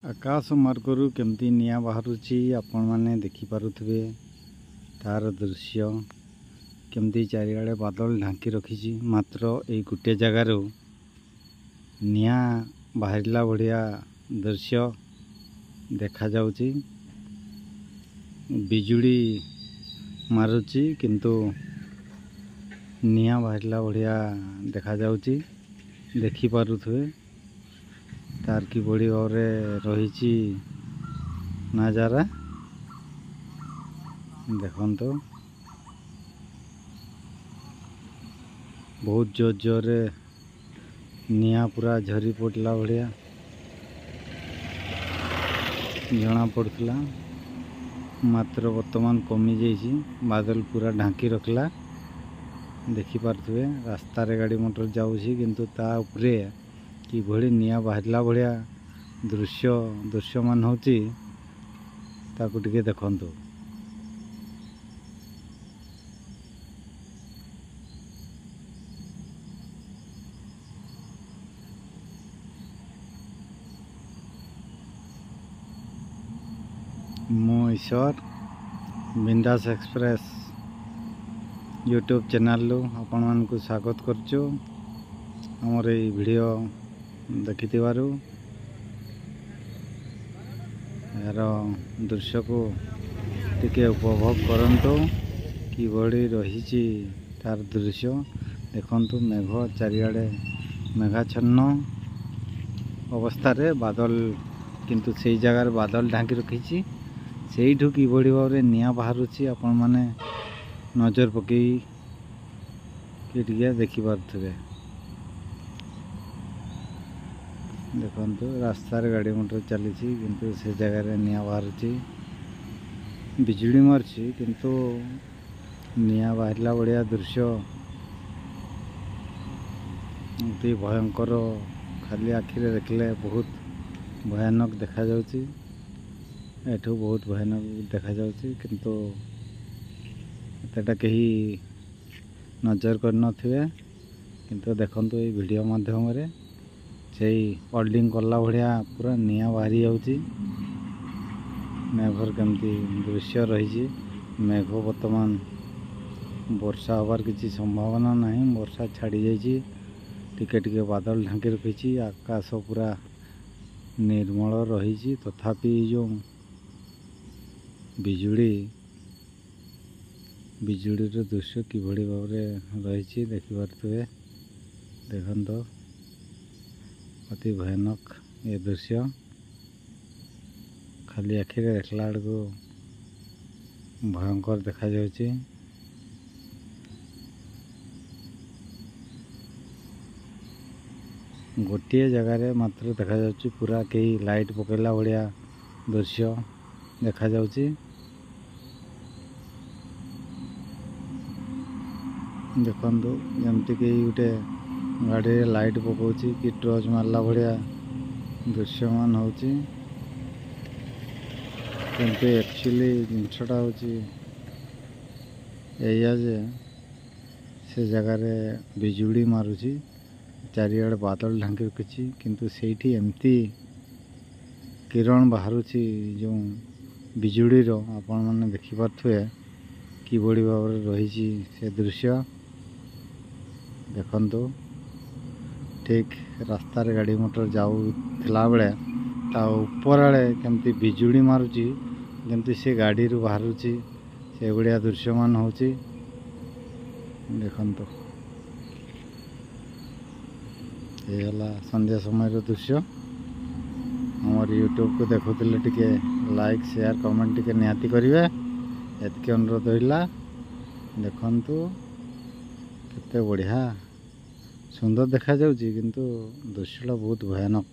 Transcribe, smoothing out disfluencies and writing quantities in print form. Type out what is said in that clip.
ଆକାଶ ମାର୍ଗରୁ କେମିତି ନିଆଁ ବାହାରୁଛି ଆପଣମାନେ ଦେଖିପାରୁଥିବେ। ତାର ଦୃଶ୍ୟ କେମିତି ଚାରିଆଡ଼େ ବାଦଲ ଢାଙ୍କି ରଖିଛି, ମାତ୍ର ଏଇ ଗୋଟିଏ ଜାଗାରୁ ନିଆଁ ବାହାରିଲା ଭଳିଆ ଦୃଶ୍ୟ ଦେଖାଯାଉଛି। ବିଜୁଳି ମାରୁଛି କିନ୍ତୁ ନିଆଁ ବାହାରିଲା ଭଳିଆ ଦେଖାଯାଉଛି। ଦେଖିପାରୁଥିବେ ତାର କିଭଳି ଭାବରେ ରହିଛି ନଜାରା। ଦେଖନ୍ତୁ, ବହୁତ ଜୋର ଜୋରରେ ନିଆଁ ପୁରା ଝରି ପଡ଼ିଲା ଭଳିଆ ଜଣା ପଡ଼ୁଥିଲା, ମାତ୍ର ବର୍ତ୍ତମାନ କମିଯାଇଛି। ବାଦଲ ପୁରା ଢାଙ୍କି ରଖିଲା। ଦେଖିପାରୁଥିବେ ରାସ୍ତାରେ ଗାଡ଼ି ମଟର ଯାଉଛି, କିନ୍ତୁ ତା ଉପରେ କିଭଳି ନିଆଁ ବାହାରିଲା ଭଳିଆ ଦୃଶ୍ୟ ଦୃଶ୍ୟମାନ ହେଉଛି, ତାକୁ ଟିକେ ଦେଖନ୍ତୁ। ମୁଁ ଈଶ୍ୱର, ବିନ୍ଦାସ ଏକ୍ସପ୍ରେସ୍ ୟୁଟ୍ୟୁବ୍ ଚ୍ୟାନେଲ୍ରୁ ଆପଣମାନଙ୍କୁ ସ୍ୱାଗତ କରୁଛୁ। ଆମର ଏଇ ଭିଡ଼ିଓ ଦେଖିଥିବାରୁ ଏହାର ଦୃଶ୍ୟକୁ ଟିକେ ଉପଭୋଗ କରନ୍ତୁ। କିଭଳି ରହିଛି ତାର ଦୃଶ୍ୟ ଦେଖନ୍ତୁ। ମେଘ ଚାରିଆଡ଼େ ମେଘାଚ୍ଛନ୍ନ ଅବସ୍ଥାରେ ବାଦଲ, କିନ୍ତୁ ସେଇ ଜାଗାରେ ବାଦଲ ଢାଙ୍କି ରଖିଛି। ସେଇଠୁ କିଭଳି ଭାବରେ ନିଆଁ ବାହାରୁଛି ଆପଣମାନେ ନଜର ପକେଇ ଟିକେ ଦେଖିପାରୁଥିବେ। ଦେଖନ୍ତୁ, ରାସ୍ତାରେ ଗାଡ଼ି ମଟର ଚାଲିଛି, କିନ୍ତୁ ସେ ଜାଗାରେ ନିଆଁ ବାହାରୁଛି। ବିଜୁଳି ମାରୁଛି କିନ୍ତୁ ନିଆଁ ବାହାରିଲା ଭଳିଆ ଦୃଶ୍ୟ ଅତି ଭୟଙ୍କର। ଖାଲି ଆଖିରେ ଦେଖିଲେ ବହୁତ ଭୟାନକ ଦେଖାଯାଉଛି। ଏଠୁ ବହୁତ ଭୟାନକ ଦେଖାଯାଉଛି, କିନ୍ତୁ ଏତେଟା କେହି ନଜର କରିନଥିବେ। କିନ୍ତୁ ଦେଖନ୍ତୁ, ଏଇ ଭିଡ଼ିଓ ମାଧ୍ୟମରେ ସେଇ ୱେଲ୍ଡିଂ କଲା ଭଳିଆ ପୁରା ନିଆଁ ବାହାରି ଯାଉଛି। ମେଘର କେମିତି ଦୃଶ୍ୟ ରହିଛି। ମେଘ ବର୍ତ୍ତମାନ ବର୍ଷା ହେବାର କିଛି ସମ୍ଭାବନା ନାହିଁ, ବର୍ଷା ଛାଡ଼ି ଯାଇଛି। ଟିକେ ଟିକେ ବାଦଲ ଢାଙ୍କି ରଖିଛି, ଆକାଶ ପୁରା ନିର୍ମଳ ରହିଛି। ତଥାପି ଯେଉଁ ବିଜୁଳି, ବିଜୁଳିର ଦୃଶ୍ୟ କିଭଳି ଭାବରେ ରହିଛି ଦେଖିପାରୁଥିବେ। ଦେଖନ୍ତୁ, ଅତି ଭୟାନକ ଏ ଦୃଶ୍ୟ। ଖାଲି ଆଖିରେ ଦେଖିଲା ବେଳକୁ ଭୟଙ୍କର ଦେଖାଯାଉଛି। ଗୋଟିଏ ଜାଗାରେ ମାତ୍ର ଦେଖାଯାଉଛି, ପୁରା କେହି ଲାଇଟ୍ ପକେଇଲା ଭଳିଆ ଦୃଶ୍ୟ ଦେଖାଯାଉଛି। ଦେଖନ୍ତୁ, ଯେମିତି କେହି ଗୋଟେ ଗାଡ଼ିରେ ଲାଇଟ୍ ପକାଉଛି କି ଟର୍ଚ୍ଚ ମାରିଲା ଭଳିଆ ଦୃଶ୍ୟମାନ ହେଉଛି। କିନ୍ତୁ ଆକ୍ଚୁଆଲି ଜିନିଷଟା ହେଉଛି ଏଇଆ ଯେ ସେ ଜାଗାରେ ବିଜୁଳି ମାରୁଛି, ଚାରିଆଡ଼େ ବାଦଲ ଢାଙ୍କି ରଖିଛି, କିନ୍ତୁ ସେଇଠି ଏମିତି କିରଣ ବାହାରୁଛି ଯେଉଁ ବିଜୁଳିର, ଆପଣମାନେ ଦେଖିପାରୁଥିବେ କିଭଳି ଭାବରେ ରହିଛି ସେ ଦୃଶ୍ୟ। ଦେଖନ୍ତୁ, ଠିକ୍ ରାସ୍ତାରେ ଗାଡ଼ି ମଟର ଯାଉଥିଲା ବେଳେ ତା ଉପର ଆଡ଼େ କେମିତି ବିଜୁଳି ମାରୁଛି, ଯେମିତି ସେ ଗାଡ଼ିରୁ ବାହାରୁଛି ସେଭଳିଆ ଦୃଶ୍ୟମାନ ହେଉଛି। ଦେଖନ୍ତୁ, ଏ ହେଲା ସନ୍ଧ୍ୟା ସମୟର ଦୃଶ୍ୟ। ଆମର ୟୁଟ୍ୟୁବକୁ ଦେଖୁଥିଲେ ଟିକେ ଲାଇକ୍, ସେୟାର, କମେଣ୍ଟ ଟିକେ ନିହାତି କରିବେ, ଏତିକି ଅନୁରୋଧ ରହିଲା। ଦେଖନ୍ତୁ କେତେ ବଢ଼ିଆ ସୁନ୍ଦର ଦେଖାଯାଉଛି, କିନ୍ତୁ ଦୃଶ୍ୟଟା ବହୁତ ଭୟାନକ।